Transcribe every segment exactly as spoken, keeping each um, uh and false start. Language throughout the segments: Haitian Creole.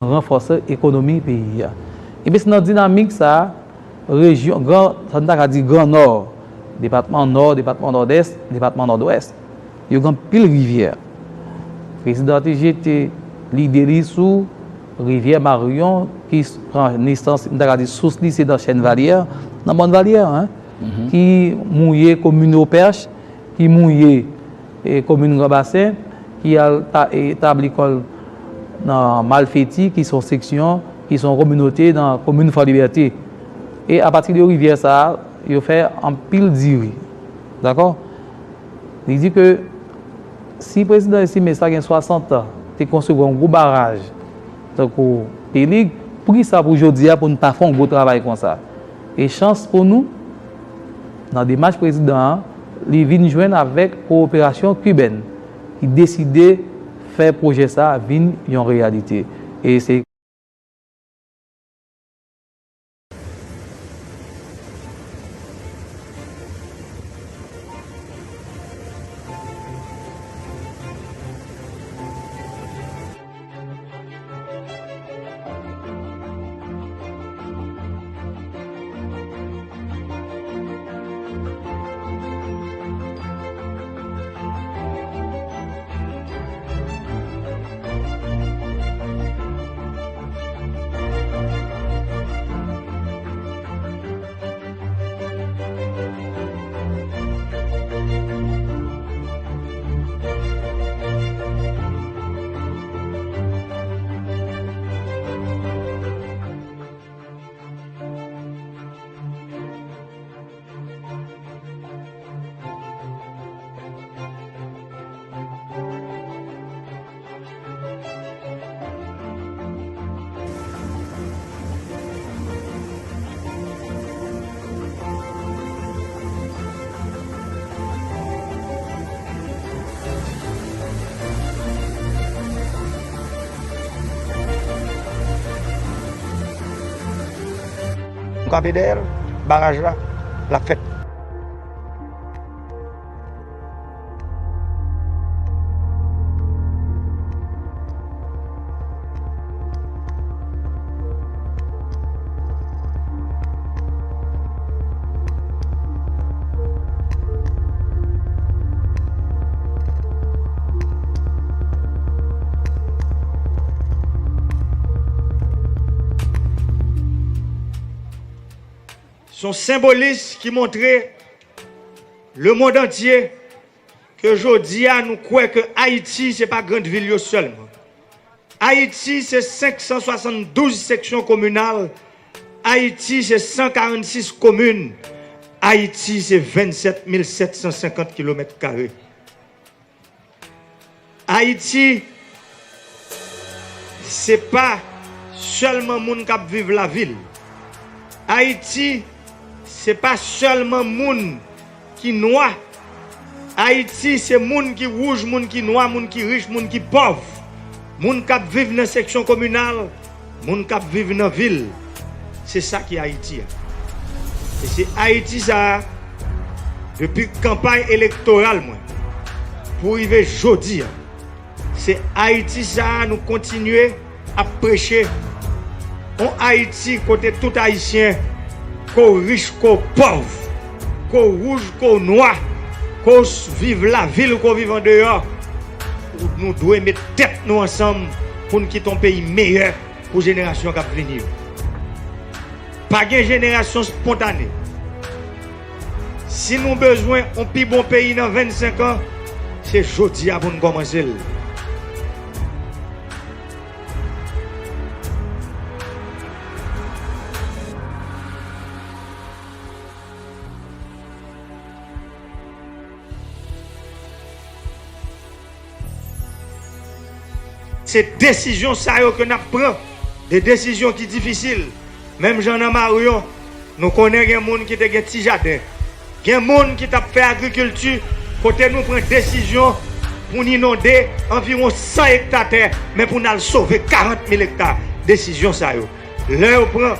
ranfòse ekonomi peyi a. Epi se nan dinamik sa a, rejyon, gran, sa n ta ka di Gran Nò, depatman Nò, depatman Nòdès, depatman Nòdwès, yo gen anpil rivyè. Prezidan T G te lide li sou rivyè Maryon ki s-, pran nesans, m ta ka di sous li se nan Chèn Valyè, nan Mòn Valyè, en, ki mouye komin Opèch, ki mouye, e, komin Gran Basen, ki al ta-, e, tabli kò l nan Malfeti, ki se yon seksyon, ki se yon kominote nan komin Fò Libète. E apati de rivyè sa a, yo fè anpil diri. Dakò? Li di ke si prezidan Aimé Césaire gen swasant an, te konstwi yon gwo baraj tankou Pelig, poukisa pou jodi a pou n pa fè yon gwo travay konsa? E chans pou nou, nan demach prezidan an, li vin jwenn avèk kowoperasyon kibèn ki deside fè pwojè sa a vin yon reyalite. E se Nou kanpe dèyè l, baraj la, l ap fèt. Se yon senbolis ki montre lemonn antye ke jodi a nou kwè ke Ayiti se pa grann vil yo sèlman. Ayiti se senk san swasanndouz seksyon kominal, Ayiti se san karannsis komin, Ayiti se vennsèt mil sèt san senkant kilomèt kare. Ayiti, se pa sèlman moun k ap viv lavil. Ayiti, se pa sèlman moun ki nwa. Ayiti, se moun ki wouj, moun ki nwa, moun ki rich, moun ki pòv. Moun k ap viv nan seksyon kominal, moun k ap viv nan vil, se sa ki Ayiti a. E se Ayiti sa a, depi kanpay elektoral mwen, pou rive jodi a, se Ayiti sa a nou kontinye ap preche. Yon Ayiti kote tout Ayisyen, ke w rich, ke w pòv, ke w wouj, ke w nwa, ke w s-, viv lavil, ke w viv andeyò, nou dwe met tèt nou ansanm pou n kite yon peyi meyè pou jenerasyon k ap vini yo. Pa gen jenerasyon espontane. Si nou bezwen yon pi bon peyi nan vennsenk an, se jodi a pou n kòmanse l. Se desizyon sa yo ke n ap pran, de desizyon ki difisil. Menm jan nan Maryon, nou konnen gen moun ki te gen ti jaden. Gen moun ki t ap fè agrikilti, kote nou pran desizyon pou n inonde anviwon san ekta tè, men pou n al sove karant mil ekta. Desizyon sa yo, lè yo pran,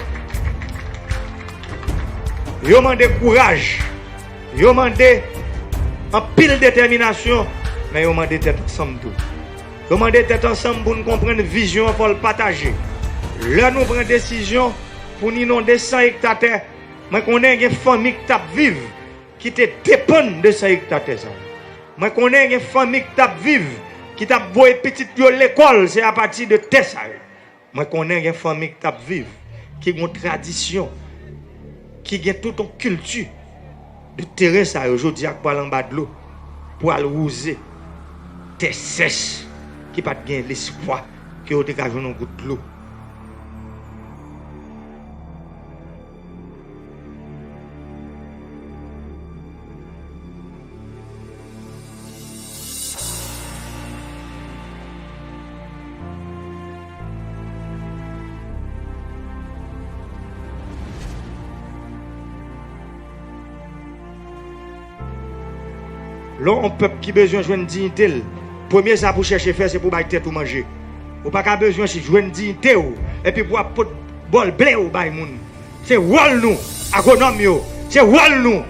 yo mande kouraj, yo mande anpil detèminasyon, men yo mande tèt ansanm tou. Yo mande tèt ansanm pou n konprann vizyon an fò l pataje. Lè nou pran desizyon pou n inonde san ekta tè, mwen konnen gen fanmi k t ap viv ki te depann de san ekta tè sa yo. Mwen konnen gen fanmi k t ap viv ki t ap voye pitit yo lekòl, se apati de tè sa yo. Mwen konnen gen fanmi k t ap viv, ki gen yon tradisyon, ki gen tout yon kilti de teren sa yo, jodi a k pral anba dlo, pou al wouze tè sèch, ki pa t gen lespwa ke yo te ka jwenn yon gout dlo. Lè w yon pèp ki bezwen jwenn diyite l, premye sa pou chèche fè, se pou bay tèt ou manje. Ou pa ka bezwen jwenn diyite w, epi pou w ap pot bòl ble w bay moun. Se wòl nou, agwonòm yo, se wòl nou,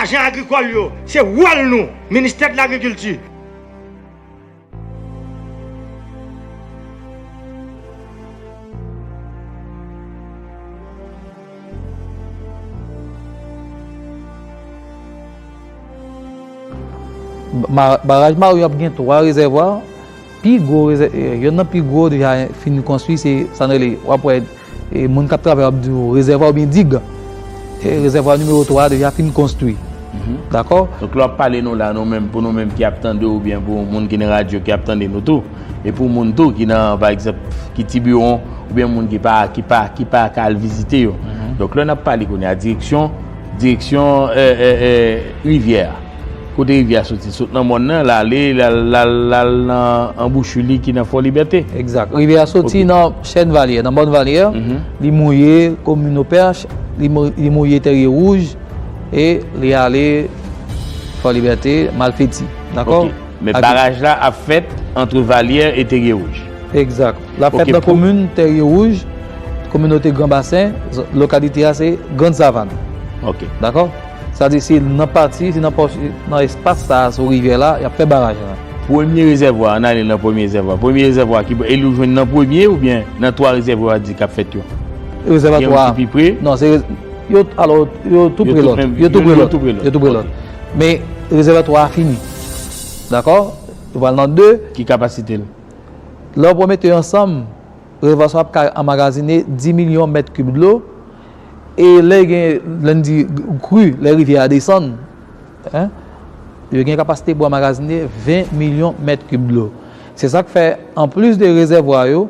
ajan agrikòl yo, se wòl nou, ministè de lagrikilti. Baraj Marion ap gen twa rezèvwa. Pi gwo rezè- eh, yonn nan pi gwo deja fin konstwi, se sa n rele, w ap wè, eh, moun k ap travay ap di w rezèvwa oubyen dig. Eh, rezèvwa nimewo twa a deja fin konstwi. Dakò? Donk, lè w ap pale nou la, nou menm, pou nou menm ki ap tande w, oubyen pou moun ki nan radyo ki ap tande nou tou, e pou moun tou ki nan, pa egzanp, ki Tibiwon, oubyen moun ki pa, ki pa, ki pa ka al vizite yo. Donk, lè n ap pale kounye a, direksyon, direksyon, eh, eh, eh, rivyè a. Kote rivyè a soti? Sot nan mòn nan, l ale, l al, l al, l al nan anbouchi li ki nan Fò Libète. Egzak. Rivyè a soti nan Chèn Valyè, nan Mòn Valyè, li mouye komin Opèch, li mou- li mouye Tèrye Wouj, e li ale Fò Libète, Malfeti. Dakò? Men baraj la ap fèt ant Valyè e Tèrye Wouj. Egzak. L ap fèt nan komin Tèrye Wouj, kominote Gran Basen, lokalite a se Grann Savann. Dakò? Sa di se nan pati, se nan pòs, nan espas sa a sou rivyè la, y ap fè baraj la. Premye rezèvwa, ann ale nan premye rezèvwa. Premye rezèvwa ki, e li jwenn nan premye oubyen nan twa rezèvwa di k ap fèt yo? Rezèvwa twa. Gen yon ki pi pre? Non, se rez- yo, alò, yo tou pre lòt. Yo tou pre lòt. Yo tou pre lòt. Men rezèvwa twa a fini. Dakò? Yo pral nan de. Ki kapasite l? Lè w mete yo ansanm, rezèvwa sa ap ka anmagazine dis milyon mèt kib dlo. E lè gen, lè n di kri, lè rivyè a desann, en, yo gen kapasite pou anmagazine ven milyon mèt kib dlo. Se sa k fè, anplis de rezèvwa yo,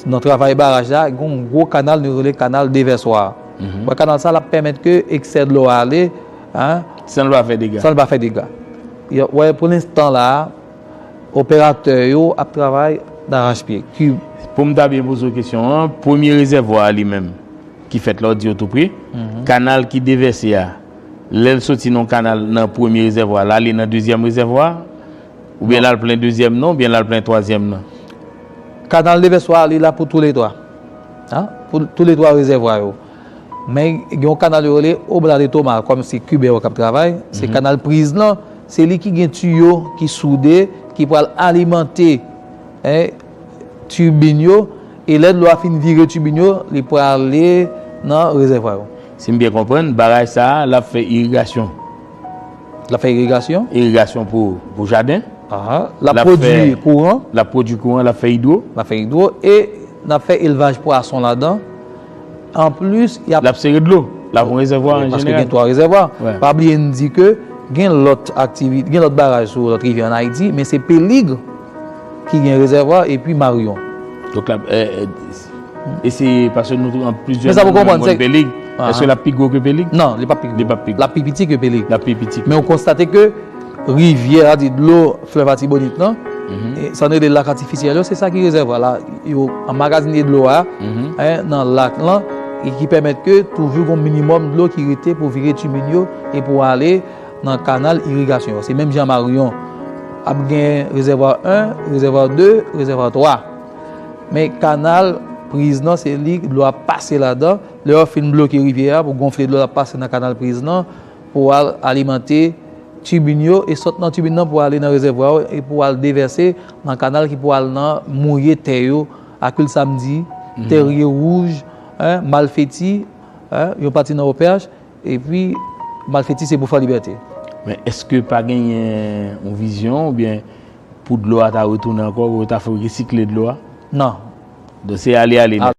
nan travay baraj la, gen yon gwo kanal nou rele kanal devèswa a. Wè, kanal sa a, l ap pèmèt ke eksè dlo a ale, en, san l pa fè dega. San l pa fè dega. Wè, pou lenstan la a, operatè yo ap travay darachpye. Pou m ta byen poze w kesyon an, premye rezèvwa a li menm, ki fèt la, w di yo tou pre, kanal ki devèse a, lè l soti nan kanal nan premye rezèvwa, l ale nan dezyèm rezèvwa, oubyen l al plen dezyèm nan, oubyen l al plen twazyèm nan? Kanal devèswa a, li la pou toulètwa. Hein? Pou toulètwa rezèvwa yo. Men gen yon kanal yo rele Oblate Toma, kòm se Kibè yo k ap travay, se kanal priz lan, se li ki gen tiyo ki soude, ki pral alimante, en, tibin yo, e lè dlo a fin vire tibin yo, li prale nan rezèvwa yo. Si m byen konprann, baraj sa a, l ap fè irigasyon. L ap fè irigasyon? Irigasyon pou, pou jaden. Aha. L ap pwodui kouran. L ap pwodui kouran, l ap fè idwo. L ap fè idwo e n ap fè elvaj pwason ladan. Anplis, y ap... L ap sere dlo. L ap yon rezèvwa an jeneral. Paske gen twa rezèvwa. Pa bliye n di ke gen lòt aktivi-, gen lòt baraj sou lòt rivyè ann Ayiti, men se Pelig ki gen rezèvwa epi Marion. Donk, l ap, eh, eh, e se paske nou tou, an plizyè moun, nou konn Pelig. Èske l ap pi gwo ke Pelig? Non, li p ap pi gwo. Li p ap pi gwo. L ap pi piti ke Pelig. L ap pi piti. Men ou konstate ke rivyè a, di dlo flèv Latibonit lan, e sa n rele lak atifisyèl yo, se sa ki rezèvwa la, yo anmagazine dlo a, en, nan lak lan, e ki pèmèt ke toujou gon minimòm dlo ki rete pou vire tibin yo e pou ale nan kanal irigasyon yo. Se menm jan Marion ap gen rezèvwa en, rezèvwa de, rezèvwa twa. Men kanal priz lan, se li dlo a pase ladan. Lè yo fin bloke rivyè a, pou gonfle dlo, l ap pase nan kanal priz lan pou al alimante tibin yo e sot nan tibin nan pou ale nan rezèvwa yo e pou al devèse nan kanal ki pou al nan mouye tè yo Akil Samdi, Tèrye Wouj, en, Malfeti, en, yon pati nan O P H, epi Malfeti se pou Fò Libète. Men èske pa genyen yon vizyon oubyen pou dlo a ta retounen ankò, pou yo ta fè resikle dlo a? Non. Donk se ale ale nèt.